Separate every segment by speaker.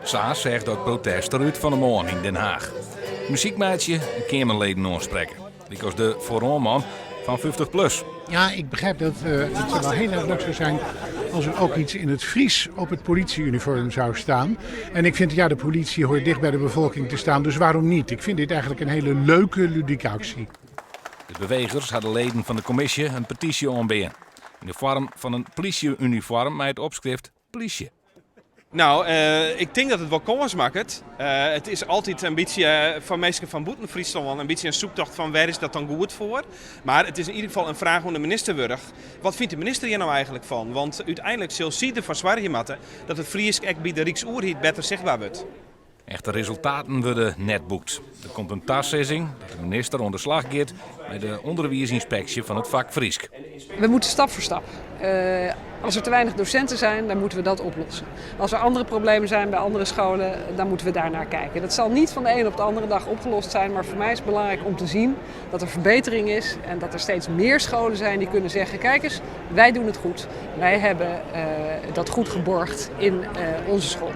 Speaker 1: Sa seach dat protest derút fan 'e moarn yn Den Haag. Muzyk meitsje en keamerleden oansprekke, lykas de foaroanman fan 50 Plus.
Speaker 2: Ja, ik begrijp dat het wel heel erg leuk zou zijn als er ook iets in het Fries op het politieuniform zou staan. En ik vind, ja, de politie hoort dicht bij de bevolking te staan, dus waarom niet? Ik vind dit eigenlijk een hele leuke, ludieke actie.
Speaker 1: De bewegers ha de leden fan de kommisje in petysje oanbean. Yn de foarm fan in plysje-unifoarm mei it opskrift 'Plysje'.
Speaker 3: No, ik tink dat it wol kâns makket. It is altyd in bytsje foar minsken fan bûten Fryslân in bytsje in soektocht fan wêr is dat dan goed foar. Mar it is yn ieder gefal in fraach oan de minister wurdich. Wat fynt de minister hjir no eigentlik fan? Want úteinlik sil sy derfoar soargje moatte dat it Frysk ek by de Ryksoerheid better sichtber wurdt.
Speaker 1: Echte resultaten wurde net boekt. Der komt in tasizzing dat de minister oan de slach giet mei de ûnderwiisynspeksje fan it fak Frysk.
Speaker 4: We moeten stap voor stap. Als er te weinig docenten zijn, dan moeten we dat oplossen. Als er andere problemen zijn bij andere scholen, dan moeten we daarnaar kijken. Dat zal niet van de een op de andere dag opgelost zijn, maar voor mij is het belangrijk om te zien dat er verbetering is en dat er steeds meer scholen zijn die kunnen zeggen: kijk eens, wij doen het goed. Wij hebben dat goed geborgd in onze school.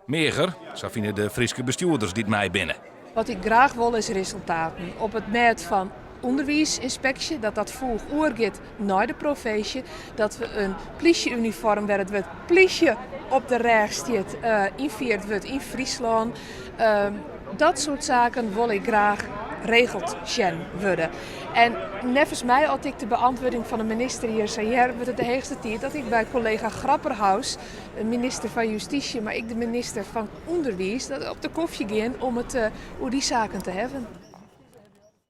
Speaker 1: Meager, sa fine de Fryske bestjoerders dy't mei binne.
Speaker 5: Wat ik graach wol is resultaten op it mêd fan ûnderwiisynspeksje, dat dat foech oergiet nei de provinsje, dat we in plysje-unifoarm wêr it wurd plysje op de rêch stiet ynfierd wurdt yn Fryslân. Dat soart saken wol ik graach regeld sjen wurde. En neffens my, as ik de beantwurding fan de minister hjir sa hear, wurdt it de heechste tiid dat ik by kollega Grapperhaus, de minister fan Justysje, mar ek de minister fan Underwiis, dat op de kofje gean om it oer dy saken te hawwen.